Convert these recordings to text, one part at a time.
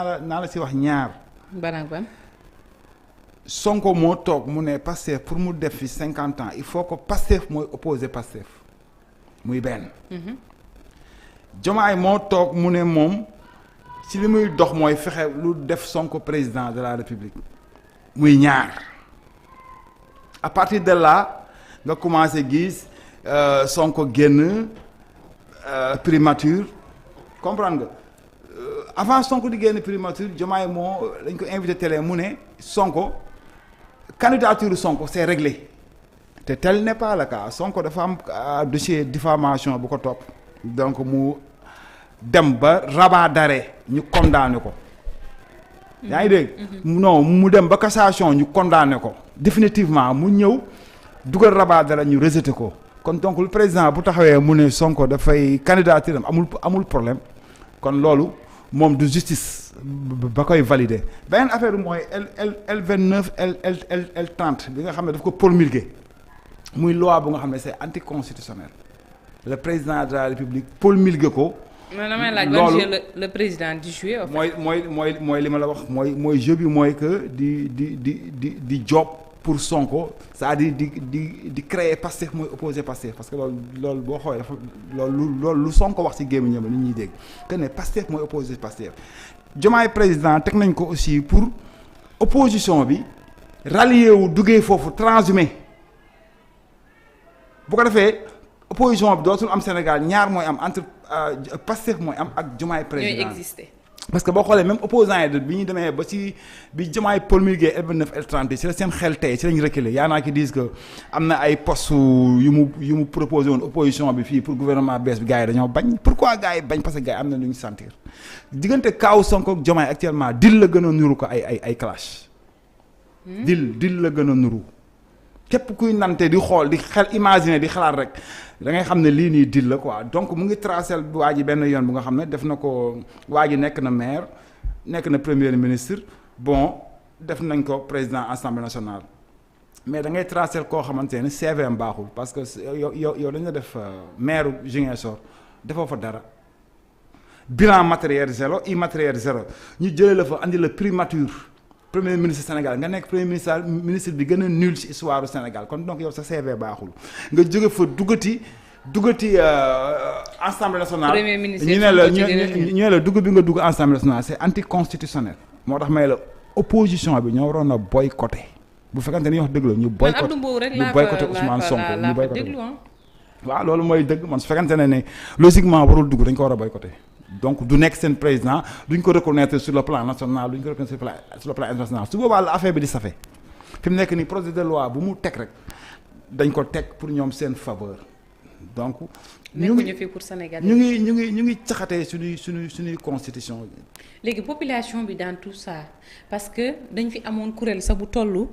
naa la si wax ñaar. ban ak ban. Sonko moo toog mu ne Pastef pour mu def fi 50 ans il faut que Pastef mooy opposé Pastef muy benn. Diomaye moo toog mu ne moom ci li muy dox mooy fexe lu def Sonko président de la République muy ñaar à partir de là nga commencé gis Sonko génn primature comprendre nga avant Sonko di génn primature Diomaye moo dañ ko invité télé mu ne Sonko candidature Sonko c'est réglé te tel n'est pas le cas Sonko dafa am dossier diffamation bu ko topp donc mu dem ba rabat d'arrêt ñu condamné ko yaa ngi dégg non mu dem ba cassation ñu condamné ko définitivement mu ñëw dugal rabat d'arrêt ñu rejeté ko kon donc le président bu taxawee mu ne Sonko dafay candidature am amul problème kon loolu moom du justice ba koy valider beneen affaire bi mooy L 29 L 30 bi nga xam ne daf ko promulguer muy loi bu nga xam ne c'est anticonstitutionnel le président de la République promulguer ko. man damay laaj ban jeu le président di jouer. mooy li ma la wax mooy jeu bi mooy que di job pour Sonko c'est-à-dire di créer Pastef mooy opposé Pastef parce que loolu boo xoolee dafa loolu lu Sonko wax ci gémmiñam nit ñuy dégg que ne Pastef mooy opposé Pastef Diomaye président teg nañ ko aussi pour opposition bi rallier wu duggee foofu transhumé bu ko defee opposition bi dootul am Sénégal ñaar mooy am entre Pastef mooy am ak Diomaye président ñooy exister. parce que boo xoolee même opposants yi bi ñu demee ba ci bi Diomaye promulgué L29 L30 ci la seen xel tey ci lañ reculer yaa naa ki disent que am na ay postes yu mu proposé woon opposition bi fii pour gouvernement bees bi gars yi dañoo bañ pourquoi gars yi bañ parce que gars yi am na lu ñu sentir diggante kaaw Sonko ak Diomaye actuellement dil la gën a nuru ko ay clash dil la gën a nuru képp kuy nante di xool di xel imaginer di xalaat rek da ngay xam ne lii nii dil la quoi donc mu ngi tracel waa ji benn yoon bu nga xam ne def na ko waa ji nekk na maire nekk na premier ministre bon def nañ ko président assemblée nationale mais da ngay tracel koo xamante ne CVM baaxul parce que yow dañ la def maire Ziguinchor defoo fa dara bilan matériel zéro immatériel zéro ñu jëlee la fa andi la primature premier ministre Sénégal nga nekk premier ministre bi gën a nul ci histoire du Sénégal kon donc yow sa CV baaxul nga jóge fa duggati assemblée nationale. premier ministre ñu ne la dugg bi nga dugg assemblée nationale c'est anticonstitutionnel. moo tax may la opposition bi ñoo waroon a boycotter bu fekkante ni wax dëgg la ñu boycotter Ousmane Sonko ñu boycotter waaw loolu mooy dëgg man su fekkante ne logiquement warul dugg dañ ko war a boycotter. donc du nekk seen président duñ ko reconnaître sur le plan national duñ ko reconnaître sur le plan international su boobaa la affaire bi di safe fi mu nekk nii projet de loi bu mu teg rek dañ ko teg pour ñoom seen faveur donc. nekkuñu fi pour Sénégal ñu ngi caxatee suñuy constitution. léegi population bi dans tout ça parce que dañ fi amoon kuréel sax bu toll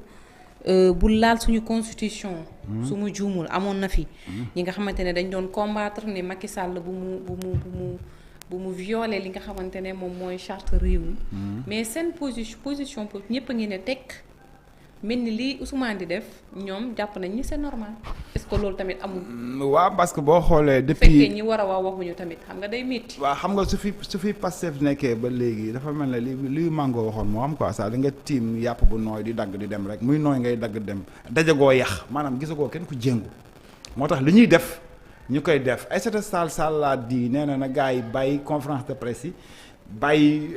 bu laal suñu constitution. su mu juumul amoon na fi. ñi nga xamante ne dañ doon combattre ne Macky Sall bu mu violé li nga xamante ne moom mooy charte réew mi mais seen position pour ñëpp a ngi ne tekk mel ni lii Ousmane di def ñoom jàpp nañ ni c'est normal est-ce que loolu tamit amul. waaw parce que boo xoolee depuis fekkee ñi war a wax waxuñu tamit xam nga day métti. waaw xam nga su fi Pastef nekkee ba léegi dafa mel ne li Mango waxoon moo am quoi ça da nga tiim yàpp bu nooy di dagg di dem rek muy nooy ngay dagg dem dajagoo yax maanaam gisagoo kenn ku jéngu moo tax li ñuy def. ñu koy def Aïssata Tall Sall laa di nee na gars yi bàyyi conférence de presse yi bàyyi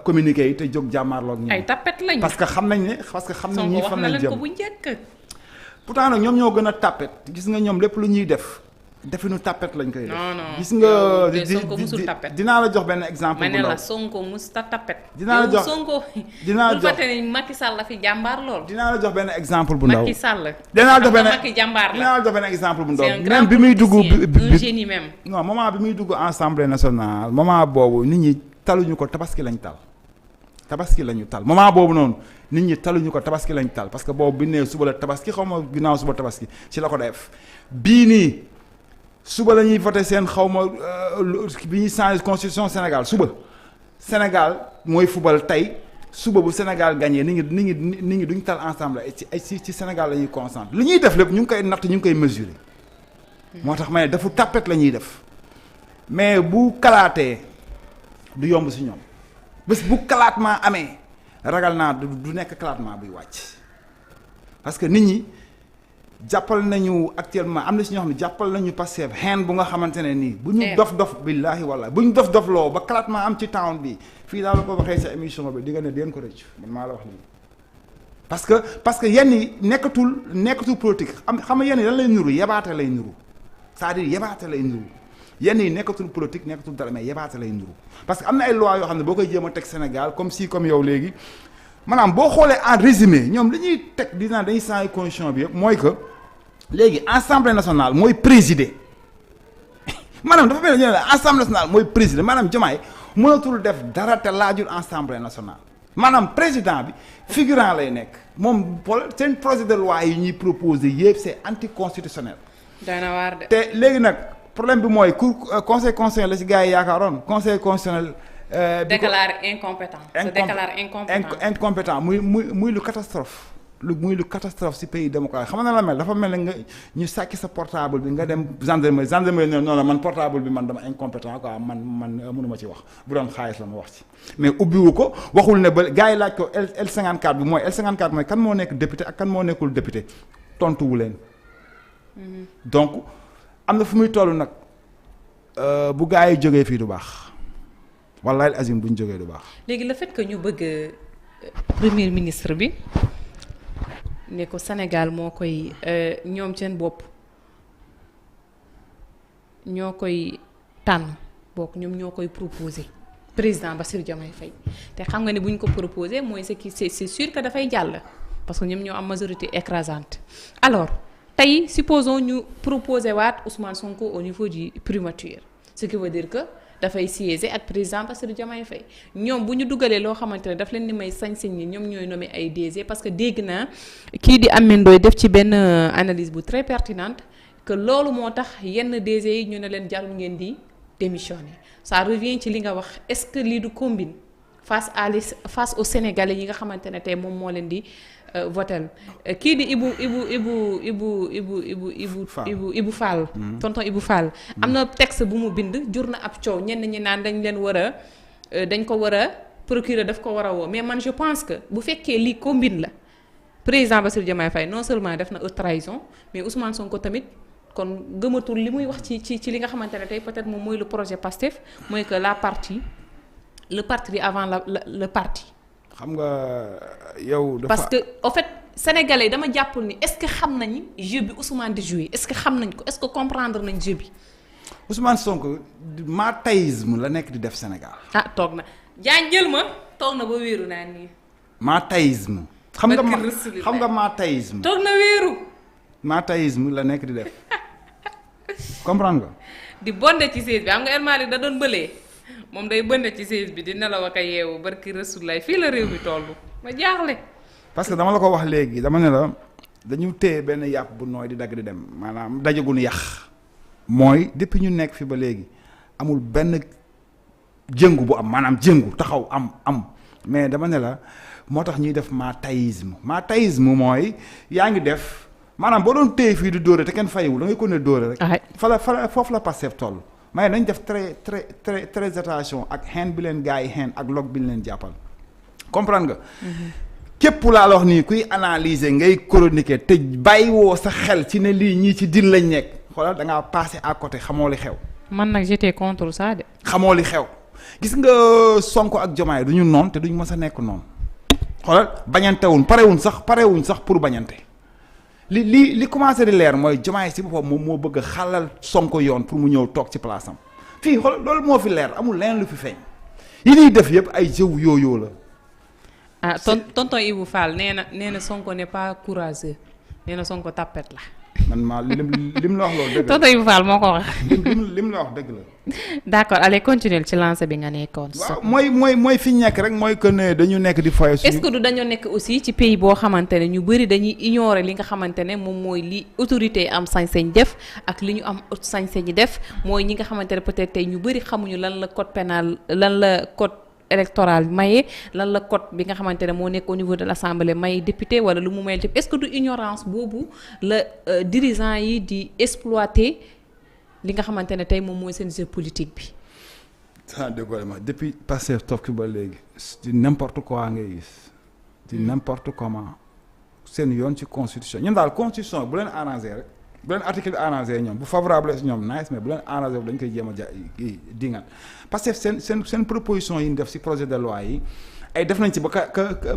communiqué yi te jóg jàmmaarloog ñoom. ay tapet lañu parce que xam nañ ne ñii fan lañ jëm ko bu njëkk. pourtant nag ñoom ñoo gën a tapet gis nga ñoom lépp lu ñuy def definu tapet lañ koy def. non gis nga Sonko musul tapet. dinaa la jox benn exemple. ma ne la Sonko musta tapet. dinaa la jox Sonko. dinaa la jox bu fekkee ne Macky Sall la fi jàmbaar lool. dinaa la jox benn exemple bu ndaw Macky Sall. dinaa la jox benn Macky jàmbaar la. dinaa la jox benn exemple bu ndaw. c'est un grand même bi muy dugg un génie même. non moment bi muy dugg assemblée nationale moment boobu nit ñi taluñu ko tabaski lañ tal. tabaski lañu tal moment boobu noonu nit ñi taluñu ko tabaski lañ tal parce que boobu bi nee suba la tabaski xaw ma ginnaaw suba tabaski ci la ko def bii nii. suba la ñuy voté seen xaw ma bi ñuy changer constitution Sénégal suba Sénégal mooy fubal tey suba bu Sénégal gagné nit ñi duñ tal ensemble ci Sénégal la ñuy concentré li ñuy def lépp ñu ngi koy natt ñu ngi koy mesurer. moo tax ma ne dafa tàppet la ñuy def mais bu kalaatee du yomb si ñoom bés bu éclatement amee ragal naa du nekk éclatement buy wàcc parce que nit ñi jàppal nañu actuellement am na si ñoo xam ne jàppal nañu Pastef xeen bu nga xamante ne nii bu ñu dof billaahi wallaahi bu ñu dof loo ba éclatement am ci town bi fii daal la ko waxee sa émission bi di nga ne deen ko rëcc man maa la wax lii parce que yenn yi nekkatul politique xam nga yenn yi lan lay nuru yebaate lay nuru c'est-à-dire yebaate lay nuru yenn yi nekkatul politique nekkatul dara mais yebaate lay nuru parce que am na ay lois yoo xam ne boo koy jéem a teg Sénégal comme yow léegi maanaam boo xoolee en résumé ñoom li ñuy teg dinaa dañuy changer constitution bi yëpp mooy que léegi assemblée nationale mooy présider maanaam dafa mel ni ñu ne la assemblée nationale mooy présider maanaam Diomaye mënatul def dara te laajul assemblée nationale maanaam président bi figurant lay nekk moom seen projet de loi yi ñuy proposer yëpp c'est anticonstitutionnel. dana waar de. te léegi nag problème bi mooy conseil constitutionnel la ci gars yi yaakaaroon conseil constitutionnel. déclaré incompétent. se déclare incompétent muy lu catastrophe. muy lu catastrophe ci pays démocratique xam nga la mel dafa mel ne nga ñu sàcc sa portable bi nga dem gendarmerie non man portable bi man dama incompétent quoi man mënuma ci wax bu doon xaalis la ma wax ci mais ubbiwu ko waxul ne ba gars yi laaj ko L54 bi mooy L54 mooy kan moo nekk député ak kan moo nekkul député tontuwu leen. donc am na fu muy toll nag bu gars yi jógee fii du baax wallahi azim bu ñu jógee du baax. léegi le fait que ñu bëgg premier ministre bi. ne ko Sénégal moo koy ñoom seen bopp ñoo koy tànn bokk ñoom ñoo koy proposer président Bassirou Diomaye Faye te xam nga ne bu ñu ko proposer mooy c'est sûr que dafay jàll parce que ñoom ñoo am majorité écrasante alors tey supposons ñu proposer waat Ousmane Sonko au niveau du primature ce qui veut dire que dafay siéger ak président Bassirou Diomaye Faye ñoom bu ñu dugalee loo xamante ne daf leen di may sañ-sañ ni ñoom ñooy nommer ay DG parce que dégg naa kii di Ameth Ndoye def ci benn analyse bu très pertinente que loolu moo tax yenn DG yi ñu ne leen jarul ngeen di démissionner ça revient ci li nga wax est-ce que lii du combine face aux Sénégalais yi nga xamante ne tey moom moo leen di votel kii di Ibou Fall tonton Ibou Fall am na texte bu mu bind jur na ab coow ñenn ñi naan dañ ko war a procureur daf ko war a woo mais man je pense que bu fekkee lii combine la président Bassirou Diomaye Faye non seulement def na haute trahison mais Ousmane Sonko tamit kon gëmatul li muy wax ci li nga xamante ne tey peut-être moom mooy le projet PASTEF mooy que le parti avant le parti. xam nga yow. dafa parce que en fait sénégalais dama jàppul ni est-ce que xam nañu jeu bi Ousmane di jouer est-ce que xam nañ ko est-ce que comprendre nañ jeu bi. Ousmane Sonko matéisme la nekk di def Sénégal. toog na jaan jël ma toog na ba wéeru naa nii. matéisme. xam nga matéisme. toog na wéeru. matéisme la nekk di def comprendre nga. di bonde ci siis bi xam nga El Malick da doon bëlee. moom day bënn ci siis bi di nelaw ak a yeewu barki Rasulullah fii la réew mi toll ma jaaxle. parce que dama la ko wax léegi dama ne la dañu téye benn yàpp bu nooy di dagg di dem maanaam dajaguñu yàq mooy depuis ñu nekk fi ba léegi amul benn jëngu bu am maanaam jëngu taxaw am mais dama ne la moo tax ñuy def matéisme mooy yaa ngi def maanaam boo doon téye fii di dóore te kenn fayiwul da ngay ko ne dóore rek. foofu la Pastef toll. mais nañ def très attention ak xeen bi leen gars yi xeen ak log bi leen jàppal comprendre nga. képp laa la wax nii kuy analyser ngay chroniquer te bàyyiwoo sa xel ci ne lii ñii ci dil lañ nekk xoolal da ngaa passé à côté xamoo li xew. man nag j'étais contre ça de. xamoo li xew gis nga Sonko ak Diomaye du ñu noon te duñ mës a nekk noonu xoolal bañantewuñ parewuñ sax pour bañante. li commencé di leer mooy Diomaye si boppam moom moo bëgg a xalal Sonko yoon pour mu ñëw toog ci place am fii xool loolu moo fi leer amul leneen lu fi feeñ yi ñuy def yëpp ay jëw yooyoo la. tonton Ibou Fall nee na Sonko n'est pas courageux nee na Sonko tapette la. man maa lim la wax loolu dëgg la tonton Ibou Fall moo ko wax. lim la wax dëgg la. d'accord allez continuer ci lancé bi nga nekkoon. waaw mooy fi ñu nekk rek mooy que ne dañu nekk di foyee suñu. est-ce que du dañoo nekk aussi ci pays boo xamante ne ñu bëri dañuy ignorer li nga xamante ne moom mooy li autorité am sañ-sañ def ak li ñu am sañ-sañ def mooy ñi nga xamante ne peut-être tey ñu bëri xamuñu lan la code pénal lan la code électoral maye lan la code bi nga xamante ne moo nekk au niveau de l'Assemblée may député wala lu mu may def est-ce que du ignorance boobu la dirigeants yi di exploiter li nga xamante ne tey moom mooy seen jeu politique bi. sans décollement depuis Pastef toog ba léegi di n'importe quoi ngay gis di n'importe comment seen yoon ci constitution ñun daal constitution bu leen arrangé rek bu leen article bi arrangé ñoom bu favorable si ñoom nice mais bu leen arrangé dañ koy jéem a dingal Pastef seen proposition yi ñu def si projet de loi yi ay def nañ ci ba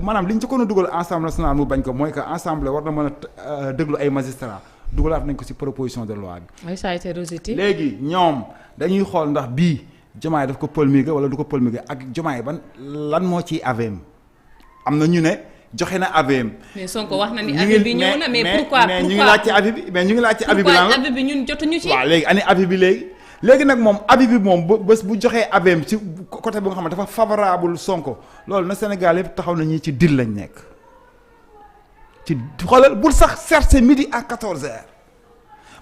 maanaam li ñu ci ko dugal Assemblée nationale mu bañ ko mooy que Assemblée war na mën a déglu ay magistrats dugalaat nañ ko ci proposition de loi bi. oui ça a été rejeté. léegi ñoom dañuy xool ndax bii Diomaye daf ko polémique wala du ko polémique ak Diomaye lan moo ciy AVM am na ñu ne joxe na AVM. mais Sonko wax na ni avis bi ñëw na mais pourquoi mais ñu ngi laaj ci avis bi mais ñu ngi laaj ci avis bi lan la avis bi ñun jotuñu ci. waaw léegi ani avis bi léegi nag moom avis bi moom bés bu joxee AVM ci côté bu nga xam ne dafa favorable Sonko loolu na Sénégal yëpp taxaw na ñi ci dil lañ nekk ci xoolal bul sax chercher midi à 14h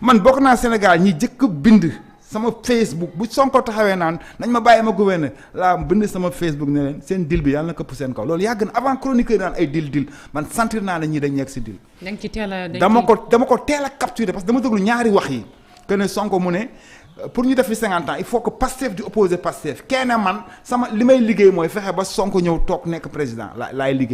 man bokk naa Sénégal ñi jëkk bind sama Facebook bu Sonko taxawee naan nañ ma bàyyi ma gouverneur laa bind sama Facebook ne leen seen dil bi yàlla na këpp seen kaw loolu yàgg na avant chroniqueur naan ay dil man sentir naa ne ñii dañ nekk si dil. dañ ci teel a dama ko teel a capturer parce que dama déglu ñaari wax yi que ne Sonko mu ne pour ñu def fi 50 ans il faut que Pastef di opposer Pastef kenn man sama li may liggéey mooy fexe ba Sonko ñëw toog nekk président laay liggéey.